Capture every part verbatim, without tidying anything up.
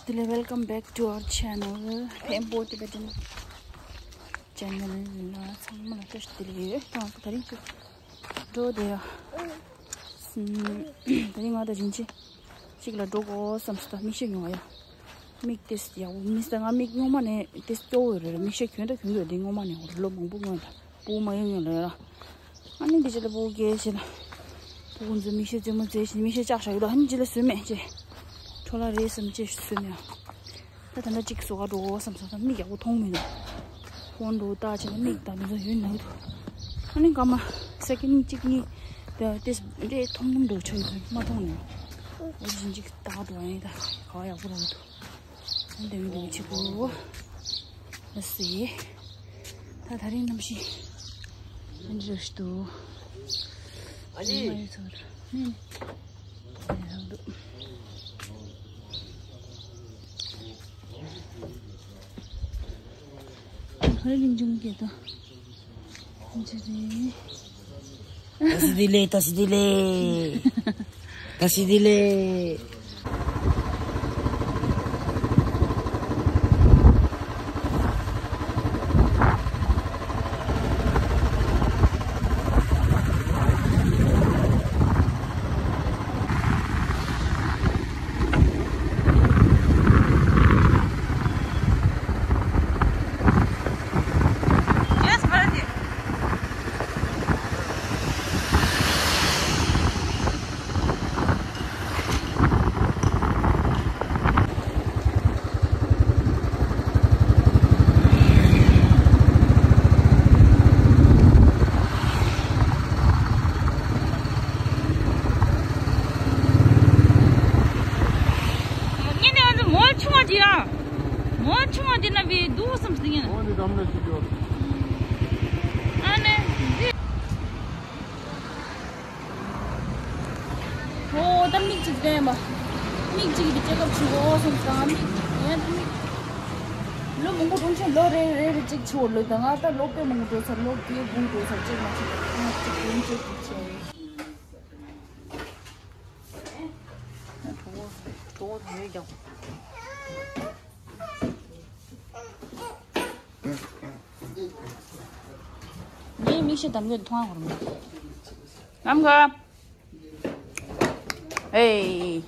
བདེ་ལེགས། Welcome back to our channel, Tempo Tibetan channel. ལ་ཚང་མ་ལ་བཀྲ་ཤིས་བདེ་ལེགས། ད་ད་རིང་ཅིག་འགྲོ་བསྡད་ཡ། ད་རིང་ང་དང་རིན་ཆེན་གཅིག་ལ་འགྲོ་དགོས་བསམ་སོང་། ད་མིག་ཤེལ་ཉོ་བ་ཡ། མིག་ཏོག་ཙམ་ཡག་པོ་མི་ཟེར། ང་མིག་སྔོན་མ་ནས་ཏོག་ཙམ་སྐྱོ་བོ་ཡོད་རེད། མིག་ཤེལ་གྱོན་ད་གྱོན་གྱོན་དེ་སྔོན་མ་ནས་ལོ་མང་པོ་སྔོན་ལ་སྤུ་གུ་མ་ཡོང་སྔོན་ལ་ཡོད་ར། ཨ་ནི་འདི་ཅི་ལ་སྤུ་གུ་སྐྱེས་ཞེ་ལ། སྤུ་གུ་ཚོ་མིག་ཤེལ་རྩེད་མོ་རྩེ་བཞིན་མིག་ཤེལ་བཅག་བཞག་ཡོད་ད། ཨ་ནི་ཅི་ལ་བཟོས་མེད་ཅེས། འཕྲོ་བརླག་རེད་བསམ་ཅེས་བཟོས་མེད། ད་ད་ལྟ་གཅིག་བཟོ་ག་འགྲོ་བསམ་སོང་། ད་མིག་ཡག་པོ་མཐོང་མི་འདུག་ཕོན་འགྲོ་ལྟ་བྱས་ན་མིག་ད་མི་ཚོ་ཡོད་ནའི་འདུག་ཨ་ནི་སྐར་མ་སེ་ཀེན་གཅིག་གཉིས་ད་ཏེ་རེ་མཐོང་ལམ་འགྲོ་ཆ་ཡོད་མ་མཐོང་ནས། འོ་བཞིན་གཅིག་ལྟ་འགྲོ་ཨ་ནི་ད་ག་བ་ཡག་པོ་རང་འདུག་འདི་འདི་ཆི་གོ་ལ་སི། ད་ད་རིང་གནམ་གཤིས་འདི་རེད་འདུག་ཨ་ནི་མ་ཡི་ཚོར་ནི་ནི་རང་འདུག་ཧ་རི་ལིང་ཅུང་གེ་ད། ད་སི་དི་ལེ། ད་སི་དི་ལེ། ད་སི་དི་ལེ། ངས་ནི་ཨ་ནི་མོ་ཆུང་བ་དེ་ཡ། མོ་ཆུང་བ་དེ་ན་བི་འདུག་བསམ་སྟེ་ངས་ནི། འོ་ནི་འགྲམ་ལ་ཞིག་ཡོད། ཨ་ནི་འདི། ཨོ་ད་མིག་གཅིག་བསྟན་པ། མིག་གཅིག་གི་ཅེག་ཨབ་བྱེད་དགོས་བསམ་སྟེ་ང་མིག་ཡ་ད་མིག་ལོ་མང་པོ་སྒྲུང་ཆེན་ལོ་རེ་རེ་རེ་གཅིག་བྱེད་དགོས་ལོས། ད་ང་ད་ལོ་དཔེ་མང་པོ་འགྲོ་ཚར། ལོ་བརྒྱད་དགུ་འགྲོ་ཚར། ཅེག་མ་བྱེད་ད་ང་གཅིག་སྒྲུང་ཆེན་གཅིག་བྱས། གྲོད་ཁོག་གྲོད་ཁོག་དོན་ཡོད་ཀྱང་། ངའི་མིག་ཤེལ་གདམ་གྱི་མཐོང་ཡ་ཧོར་མོ། ནམ་ག་ཨེ།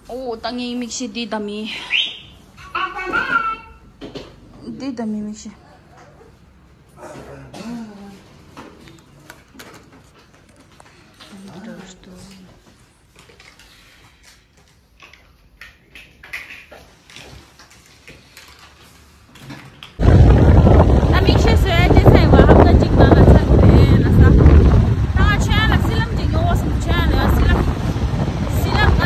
ཨོ་ད་ངའི་མིག་ཤེལ་འདི་གདམ་མི། འདི་གདམ་མི་མིག་ཤེལ། ད་མིག་ཤེལ་བཟོ་ཡ་སྐྱེལ་ས་ཡིན་པ། ཧབ་ཏ་གཅིག་ནང་ལ་ཚར་དགོས་རེད་ལ་ས། ད་ང་ཆོས་ཡ་ལ་སི་ལམ་གཅིག་ཉོ་བ་སོང་། ཆོས་ཡ་ལ་ཡ་སི་ལམ། སི་ལམ་ང་ད་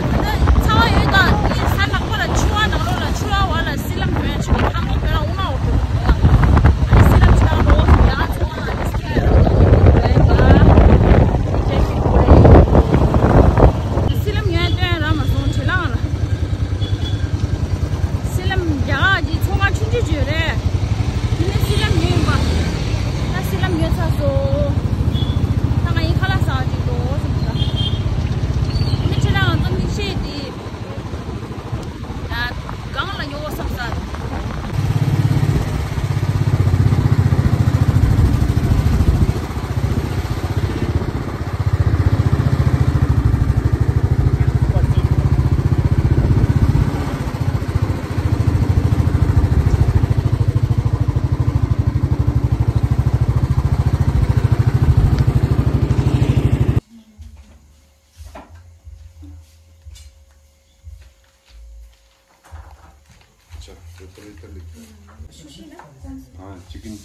ཚ་བ་ཡོད་ད། དེ་ས་ནག་པོ་ལ་ཆུ་བ་ནང་ལོགས་ལ་ཆུ་བ་བ་ལ་སི་ལམ་ཉོ་ཡ་ཆུ་བ་ཐང་པོ་བོད་ལ་དབུ་མ་འོ་དེ་ལ་སི་ལམ་ཆུ་བ་ལོགས་སུ་ཡ་ཚོང་ཨ་ནི་སི་ལམ་ཉོ་ཡ་སྟོན་ར་མ་སོང་ཁྲི་ལང་ལ། སི་ལམ་རྒྱ་གར་གྱི་ཚོང་ཁང་ཆུང་ཆུང་ཅིག་ཡོད་རེད། དེ་ནས་སི་ལམ་ཉོས་ཡིན་པ། ད་སི་ལམ་ཉོས་ཚར་སོང་། ད་ང་ཡིན་ཁ་ལག་ཟ་བ་ཅིག་འགྲོ་བསམ་ད། དེ་ནས་ཁྲི་ལང་ང་ཚོ་མིག་ཤེལ་དེ། ད་སྒང་ལ་ཉོ་བསམ་ས། ཆ། རེ་ཐར་རེ་ཐར་ལེགས། ཨ་ཅི་ཀིན།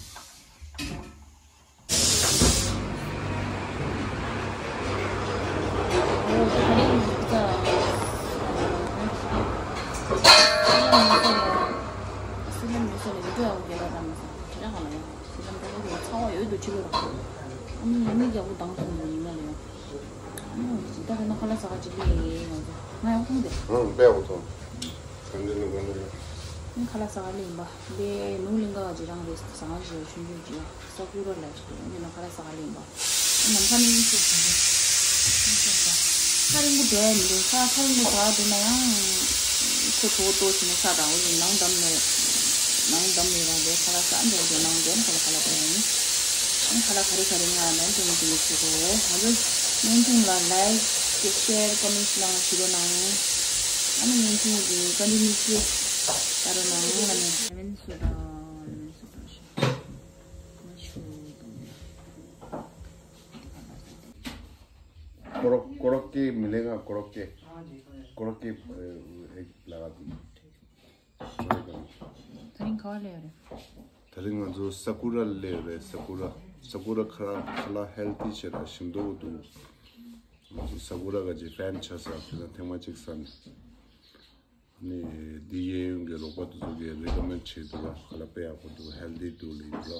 ད་ཁ་ལག་ཟ་ག་ཅིག་ལས་ང་ཚོ་ང་ཡང་ཁུངས་དེ། ཨང་དཔེ་འོ་ཐོ། གང་འདྲ་ནི་གང་འདྲ་ནི། ཁ་ལག་ཟ་ག་ལས་ཡིན་པ། དེ་ནུ་ལིང་ག་ཅིག་རང་རེད། ཟ་ག་ཅིག་ཆུང་ཆུང་ཅིག་ས་ཀུ་ར་ལ་ཅིག་འདུག་ཡིན་ན་ཁ་ལག་ཟ་ག་ལས་ཡིན་པ། ནམ་མཁའ་ནི་མིག་ཆུ་ཟ་གི་མིག་ཆུ་ཟ། ཚ་རིང་པོ་འགྲོ་ཡ་མི་འདུག་ས་ཚ་རིང་པོ་དྲག་འདུག་ན་ཡང་། ཁོ་གྲོད་ཁོག་ལྟོགས་བྱས་ནས་ས་དྲག་པོ་ཡིན། ནང་བསྡམས་ནས། ནང་བསྡམས་ནས་རང་དེ་ཁ་ལག་ཟ་འགྲོ་རྒྱུ། ནང་འགྲོ་ནས་ཁོ་ལ་ཁ་ལག་སྤྲད་ཡ་ཡིན། ཨ་ནི་ཁ་ལག་ག་རེ་ག་རེ་ང་ནང་དུ་འདི་ནས་བྱེད་དགོས། ང་ཚོ་བརྙན་ཐུང་ལ་ལའིཀ་ཤེར་ཀོ་མེན་ཊི་གནང་བ་བྱེད་རོགས་གནང་། ཨ་ནི་བརྙན་ཐུང་འདི་ཀོན་ཊི་ནིའུ་སི་ལི་ལྟ་རོགས་གནང་། ཨ་ནི་ལེ་མོན་སོ་ཌ། ལེ་མོན་སོ་ཌ་ཞིག་མ་ཞུ་དང་། ཀོ་རོ་ཀེ་མི་ལེ་ང་ཀོ་རོ་ཀེ། ཀོ་རོ་ཀེ་ཨེ་ལ་ག་དུ། ད་རིང་ག་བ་ལས་རེད། ད་རིང་ང་ཚོ་ས་ཀུ་ར་ལས་རེད། ས་ཀུ་ར། ས་ཀུ་ར་ཁ་ལག་ཁ་ལག་ཧེལ་ཐི་བྱེད་ར་ཞིམ་མདོག་འདུག་ང་ཚོ་ས་ཀུ་ར་ག་ཅིག་ཕེན་ཆགས་ས་དེ་ན་ཐེངས་མ་གཅིག་ཟ་ནས། ནི་འདི་གཡས་གཡོན་གྱི་རོགས་པ་དེ་ཚོ་གིས་རེ་ཀོ་མེན་ཊི་བྱས་འདུག་ལ། ཁ་ལག་དཔེ་ཡག་པོ་འདུག་ཧེལ་ཐི་འདུག་ལབ་ཡིན་ལ།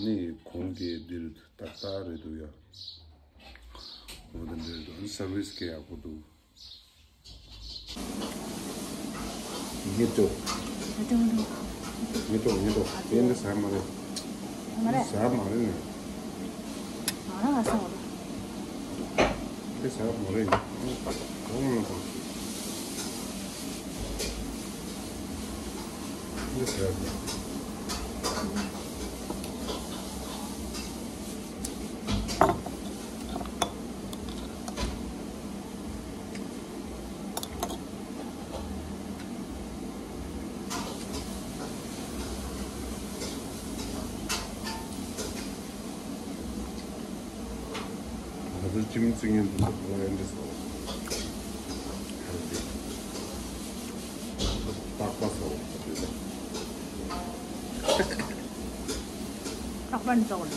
ནི་གོང་གི་འདིར་ཏག་ཏག་རེད་འདུག་ཡ། འོ་དེ་འདྲ་རེད་འདུག་ཨ་ནི་སར་ཝིས་གི་ཡག་པོ་འདུག་ཉེ་དུ། ཉེ་དུ། ཉེ་དུ། ཉེ་དུ། དེ་འདི་ཟ་མ་རེད། མ་རེད། ཟ་མ་རེད་ནི། ང་རང་ང་ཟ་མ་རེད། དེ་ཟ་མ་རེད། གང་ལ་གང་། དེ་ཟ་མ་རེད། ང་ཚོ་ཅིམ་བཙུགས་མཁན་དེ་ཚོ་ལ་ཨེ་འདྲ་ཟེར་བ། ཧེལ་ཐི། པགས་པ་ཟེར་བ་དེ་ལ། པགས་པ་འདྲ་བ་ལ།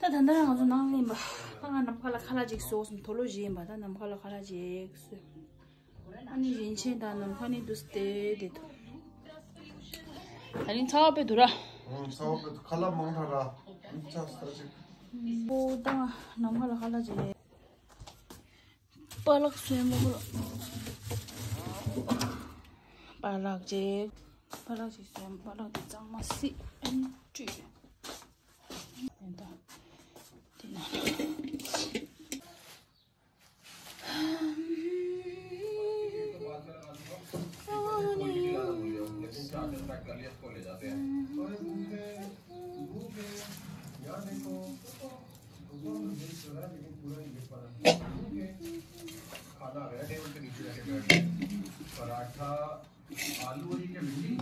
ད་ད་ལྟ་ང་ཚོ་ནང་ལ་ཡིན་པ། ད་ང་ནམ་མཁའ་ལ་ཁ་ལག་ཅིག་བཟོས་སོང་། དུག་ལོག་བཞི་ཡིན་པ། ད་ནམ་མཁའ་ལ་ཁ་ལག་ཅིག་བཟོས། ཨ་ནི་རིན་ཆེན་དང་ནམ་མཁའ་ནི་འདུག་སྟེ་དེ་དུ། ད་རིང་ཚ་བ་དཔེ་འདུག་ར། ཨང་། ཚ་བ་དཔེ་འདུག་ཁ་ལག་མང་དྲགས་ར། ཨང་། ཚ་ས་ཅིག་ཨོ་ད་ནམ་མཁའ་ལ་ཁ་ལག་ཅིག་རེད། པ་ལག་སོན་མོ་པ་ལག་ཅིག་པ་ལག་ཅིག་སོན། པ་ལག་དེ་གཙང་མ་སི་ཨན་བཀྲུས། ཡིན་ད། དེ་ན། खाना आ गया टेबल पे, नीचे जाके बैठ गए। पराठा, आलू और ये क्या, भिंडी?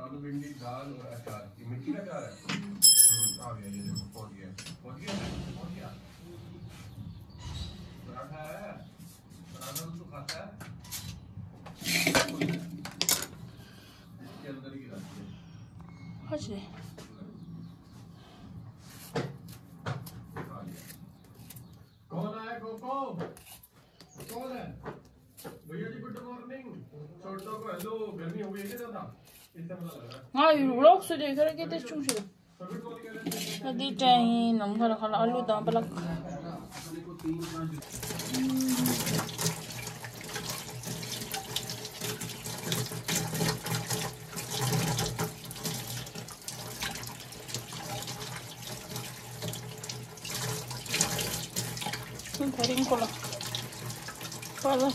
आलू, भिंडी, दाल और अचार। ये मिर्ची का अचार है? हम्म, आ गया, ये देखो, पहुंच गया। पहुंच गया? पहुंच गया। पराठा है? पराठा तो तू खाता है? इसके अंदर ही रखिए। अच्छा। खा लिया। कौन आया, कोको? कौन है? भैया जी, गुड मॉर्निंग। छोटो को हेलो, गर्मी हो गई है क्या ज्यादा? इससे पता लग रहा है। हाँ, ये व्लॉग से देख रहे, कितने चूस रहे। ད་འདི་སྤྲད་ཡིན། ནམ་མཁའ་ལ་ཁ་ལག་ཨ་ལུ་དང་པ་ལག་ད་རིང་ཁོ་ལ་པ་ལག་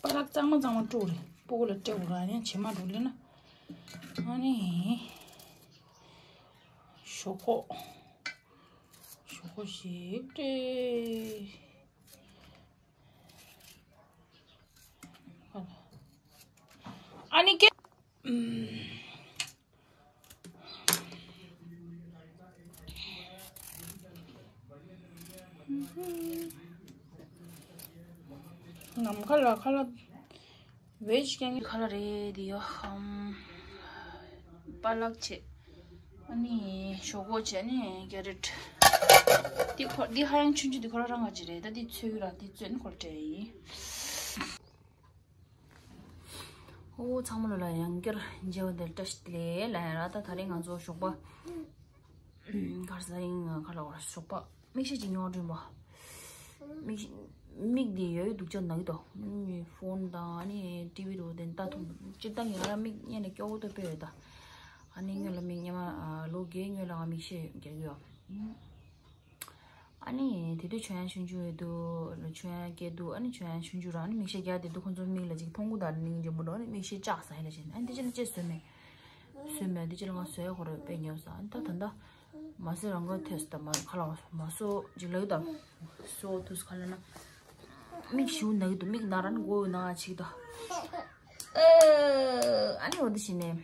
པ་ལག་གཙང་མ་གཙང་མ་བཀྲུ་རེད། སྤུ་གུ་ལ་སྤྲད་དགོས་ར། ཡང་བྱེ་མ་འགྲོ་ལེ་ན། ཨ་ནི། ཞོག་ཁོག་ཞོག་ཁོག་ཞིག་སྤྲད། ཨ་ནི་ཀེ། ནམ་མཁའ་ལ་ཁ་ལག་བེཇ་རྐྱང་གི་ཁ་ལག་རེད་དེ་ཡོ། ཧམ། པ་ལག་བྱས། ཨ་ནི་ཞོག་ཁོག་བྱས། ཨ་ནི་ཀེ་རེཊ། འདི་ཁོ་འདི་ཧ་ཡང་ཆུང་ཆུང་འདི་ཁོ་རང་རང་ག་ཅིག་རེད། ད་འདི་ཚོས་ར་འདི་ཚོས་ནི་ཁོ་སྤྲད་ཡིན། ཨོ་ཚང་མ་ལོ་ལ་ཡང་བསྐྱར་མཇལ་བ་འདིར་བཀྲ་ཤིས་བདེ་ལེགས་ལ་ཡང་ར། ད་ད་རེས་ང་ཚོ་ཞོགས་པ་གར་ས་ཡིན་ག་ལ་བར་ཞོགས་པ། མིག་ཤེལ་གཅིག་ཉོ་བ་འགྲོ་ཡིན་པ། མིག་མིག་འདི་ཡོད་ཡོད་སྡུག་ཅག་ན་གི་འདུག་ཨ་ནི་ཕོན་དང་ཨ་ནི་ཊི་ཝི་རུ་དེ་ལྟ་ཐུབ། སྤྱིར་བཏང་ཡང་ཡང་མིག་གཉིས་ནས་སྐྱོ་བོ་ཏོ་དཔེ་ཡོད་ད། ཨ་ནི་སྔོན་ལ་མིག་སྔོན་མ་ལོ་བརྒྱད་སྔོན་ལ་ང་མིག་ཤེལ་རྒྱག་གི་ཡོད། ཨ་ནི་དེ་དུས་ཆོས་དབྱངས་ཆུང་ཆུང་ཡོད་དུས་ཆོས་དབྱངས་སྐྱེས་དུས། ཨ་ནི་ཆོས་དབྱངས་ཆུང་ཆུང་རང་ཨ་ནི་མིག་ཤེལ་རྒྱག་དེ་དུས་ཁོང་ཚོ་མིག་ལ་ཅིག་མཐོང་གི་འདུག་ཨ་ནི་སྙིང་རྗེ་མོ་འགྲོ། ཨ་ནི་མིག་ཤེལ་བཅག་ས་ཧེ་ལ་བྱས་ནས། ཨ་ནི་དེ་ཅི་ལ་ཅི་བཟོས་མེད། བཟོས་མེད། དེ་ཅི་ལ་ང་བཟོས་ཡ་ཁོ་ར་དཔེ་ཉོ་ས། ཨ་ནི་ད་ད་ད། མ་སེ་རང་ག་ཐེས་ད་མ་ཁ་ལ་མ་སོ་ཅིག་ལ་ཡོད་ད། སོ་ཐུས་ཁ་ལ་ན། མིག་ཤིའུ་ན་གི་འདུག་མིག་ན་རན་གོ་ན་ཅིག་ད། ཨ་ནི་འོ་དེ་བྱས་ནས།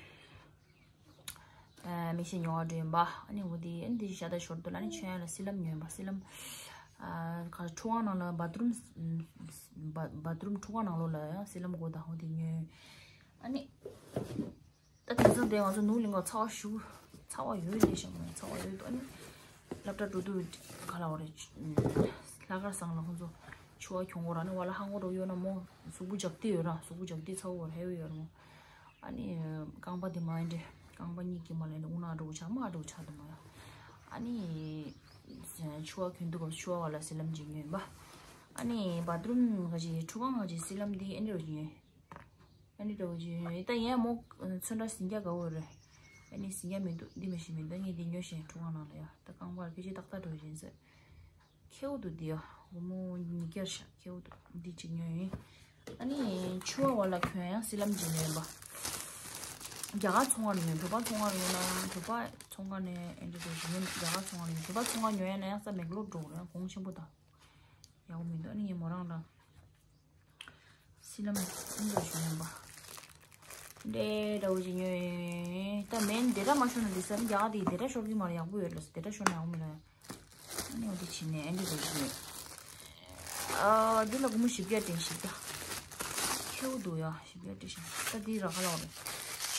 མིག་ཤེལ་ཉོ་བ་འགྲོ་ཡིན་པ། ཨ་ནི་འོ་དེ་ཨ་ནི་དེ་ཤ་ད་ཞོར་དུ་ལ་ནི་ཆོས་དབྱངས་ལ་སི་ལམ་ཉོས་ཡིན་པ། སི་ལམ། ཨ་ཁ་ཁྲུ་ཁང་ནང་ལ་བཱ་ཐི་རུམ། བཱ་ཐི་རུམ་ཁྲུ་ཁང་ནང་ལོགས་ལ་ཡང་སི་ལམ་དགོས་ད། འོ་དེ་ཉོས། ཨ་ནི། ད་དེང་སང་དེ་ང་ཚོ་ནུབ་གླིང་ག་ཚ་བ་ཞུ། ཚ་བ་ཡོད་ལས་ཤག་མ་ཚ་བ་ཡོད་དོ། ཨ་ནི་སློབ་གྲྭ་འགྲོ་དུས་ག་ལ་བ་རེད། ལྷག་དཀར་ཚང་ལ་ཁོང་ཚོ་ཕྱུ་པ་གྱོན་གོ་ར་ནི་བ་ལ་ཧང་གོ་འགྲོ་ཡོད་ན་མོ། གཟུགས་པོ་འཇག་དེ་ཡོད་ར། གཟུགས་པོ་འཇག་དེ་ཚ་བ་བ་ར་ཧེ་བའི་ཡོད་ར་མོ། ཨ་ནི་རྐང་པ་དེ་མ་ཡིན་འདྲེ། རྐང་པ་གཉིས་ཀྱི་མ་ལེན་འདྲེ་དབུ་ན་འགྲོ་ཆ་མ་འགྲོ་ཆ་དུ་མ་ཡ། ཨ་ནི་ཕྱུ་པ་གྱོན་དུས་སྐབས་ཕྱུ་པ་བ་ལ་སི་ལམ་ཅིག་ཉོས་ཡིན་པ། ཨ་ནི་བཱ་ཐི་རུམ་ག་ཅིག་ཁྲུ་ཁང་ག་ཅིག་སི་ལམ་དེ་ཨ་ནི་རོ་ཉོས། ཨ་ནི་འདྲ་བོ་ཅིག་ཡོད། ད་ཡན་མོ་ཚོན་ཁྲ་ཟིན་རྒྱ་དགའ་བོ་རེད། ཨ་ནི་ཟིན་རྒྱ་མི་འདུག་འདི་མི་ཤེས་མི་འདུག་ངས་འདི་ཉོ་ཞེས་ཁྲུ་ཁང་ནང་ལ་ཡ། ད་རྐང་པར་ཕལ་ཆེར་ཏག་ཏག་འགྲོ་བཞིན་ཟེར། ཁེའུ་འདུག་འདི་ཡ། སྒོར་མོ་ཉིས་བརྒྱ་ཤག་ཁེའུ་འདུག་འདི་གཅིག་ཉོས་ཡིན། ཨ་ནི་ཕྱུ་པ་བ་ལ་གྱོན་ཡང་སི་ལམ་གྱི་ཉོས་པ། རྒྱ་གར་ཚོང་ཁང་ལ་ཉོས། བོད་པ་ཚོང་ཁང་ལ་ཉོས་ན་ཡང་བོད་པ་ཚོང་ཁང་ནས་ཨེ་འདྲ་འདྲ་ཞིག་ཉོས། རྒྱ་གར་ཚོང་ཁང་ལ་ཉོས། བོད་པ་ཚོང་ཁང་ཉོས་ཡ་ན་ཡང་ས་མེག་ལོར་འགྲོ་དགོས། ཡང་གོང་ཆེན་པོ་དང་ཡག་པོ་མི་འདུག་ཨ་ནི་ངས་མོ་རང་ལ། སི་ལམ་ཨིན་པ་ཞུ་ཡིན་པ། འདྲེ་འདྲ་བོ་ཞིག་ཉོས་ཡིན། ད་མེན་དེ་འདྲ་མ་ཤོར་ན་འདི་སམ་རྒྱག་དེ་དེ་འདྲ་ཤོར་གི་མ་རེད། ཡག་པོ་ཡོད་ལ་དེ་འདྲ་ཤོར་ན་ཡག་པོ་མི་ལ། ཨ་ནི་འོ་དེ་བྱས་ནས་ཨ་འདྲེ་འདྲ་བོ་ཞིག་ཉོས། ཨ་འདི་ལ་སྒོར་མོ་བཞི་བརྒྱ་སྤྲད། བཞི་བརྒྱ། ཁེའུ་འདུག་ཡ། བཞི་བརྒྱ་སྤྲད་ཤག་ད་འདི་ར་ཁ་ལ་བ་རེད།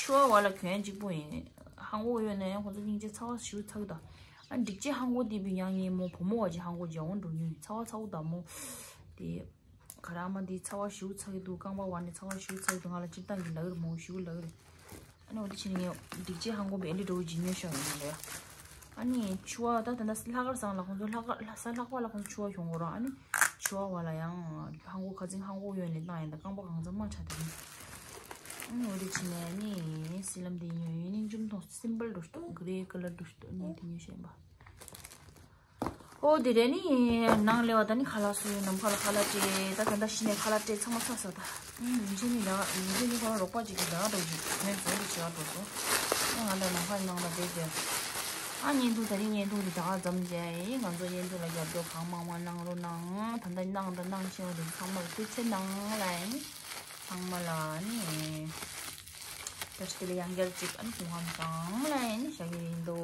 ཕྱུ་པ་བ་ལ་གྱོན་གཅིག་པོ་ཡིན། ཧང་གོ་ཡོད་ན་ཡང་ཁོ་ཚོ་སྙིང་རྗེ་ཚ་བ་ཞུ་ཚ་གི་ད། ཨ་འགྲིག་ཅེས་ཧང་གོ་དེ་བི་ཡང་ངའི་མོ་བུ་མོ་བ་ཅིག་ཧང་གོ་རྒྱ་འོང་འགྲོ་ཉོས། ཚ་བ་ཚ་བོ་ད་མོ། དེ། ག་ར་མ་འདི་ཚ་བ་ཞུ་ཚ་གི་འདུག་རྐང་པ་བ་ནི་ཚ་བ་ཞུ་ཚ་གི་འདུག་ང་ལ་སྤྱིར་བཏང་གི་ལག་རི་མོ་ཞུ་ལག་རི། ཨ་ནི་འོ་དེ་ཕྱིན་ངས་འགྲིག་ཅེས་ཧང་གོ་བའི་ཨེ་འདྲི་འགྲོ་གི་ཇི་ཉོས་ཤོག་ཡིན་ལ་ཡ། ཨ་ནི་ཕྱུ་པ་ད་ད་ལྟ་ལྷག་དཀར་ཚང་ལ་ཁོང་ཚོ་ལྷག་དཀར་ས་ལྷག་པ་ལ་ཁོང་ཚོ་ཕྱུ་པ་གྱོན་གོ་ར། ཨ་ནི་ཕྱུ་པ་བ་ལ་ཡང་ཧང་གོ་ཁ་ཚིག་ཧང་གོ་ཡོད་ནས་བཏང་ཡིན། ད་རྐང་པ་གང་ཚང་མ་ཆ་དེ་ཡིན། ཨ་ནི་འོ་དེ་ཕྱིན་ནས་ཨ་ནི་སི་ལམ་དེ་ཉོས་ཡིན། ཨ་ནི་འཇུམ་ཐོང་སིམ་པལ་འགྲོ་ཤི་འདུག་གྷི་རེ་ཀ་ལར་འགྲོ་ཤི་འདུག་ཨ་ནི་དེ་ཉོས་ཤེས་ཡིན་པ། ཨོ་དེ་རེད། ནི་ནང་ལེ་བ་ད་ནི་ཁ་ལག་སོ་ནམ་མཁའ་ལ་ཁ་ལག་སྤྲད། ད་ད་ད་ཤི་ནས་ཁ་ལག་སྤྲད་ཚང་མ་ཚ་ས་ད། ཨུམ་ཡིན་ཆེ་ནི་ལ་ཡིན་ཆེ་ནི་ཁོ་རང་རོགས་པ་ཅིག་གི་ལ་འགྲོ་ཅིག་ངས་བཟོ་འདི་བྱེད་པ་འགྲོ་སོང་། ཨ་ང་ད་ནམ་མཁའ་ནང་ལ་བསྡད་དེ། ཨ་བརྙན་ཐུང་ད་རིང་བརྙན་ཐུང་འདི་ད་ག་ཙམ་བྱས་ཡིན། ང་ཚོ་བརྙན་ཐུང་ལ་རྒྱབ་སྐྱོར་གང་མང་མང་གནང་རོགས་གནང་། ད་ད་གནང་ད་གནང་ཤེས་པ་འདི་ཚང་མར་ཐུགས་རྗེ་གནང་ལ་ཡིན། ཚང་མ་ལ་ནི་ད་ཤི་ལ་ཡང་བསྐྱར་ཅིག་ཨ་ནི་སྐུ་ཁམས་བཟང་ལ་ཡིན་ཞག་གི་ཡིན་དོ།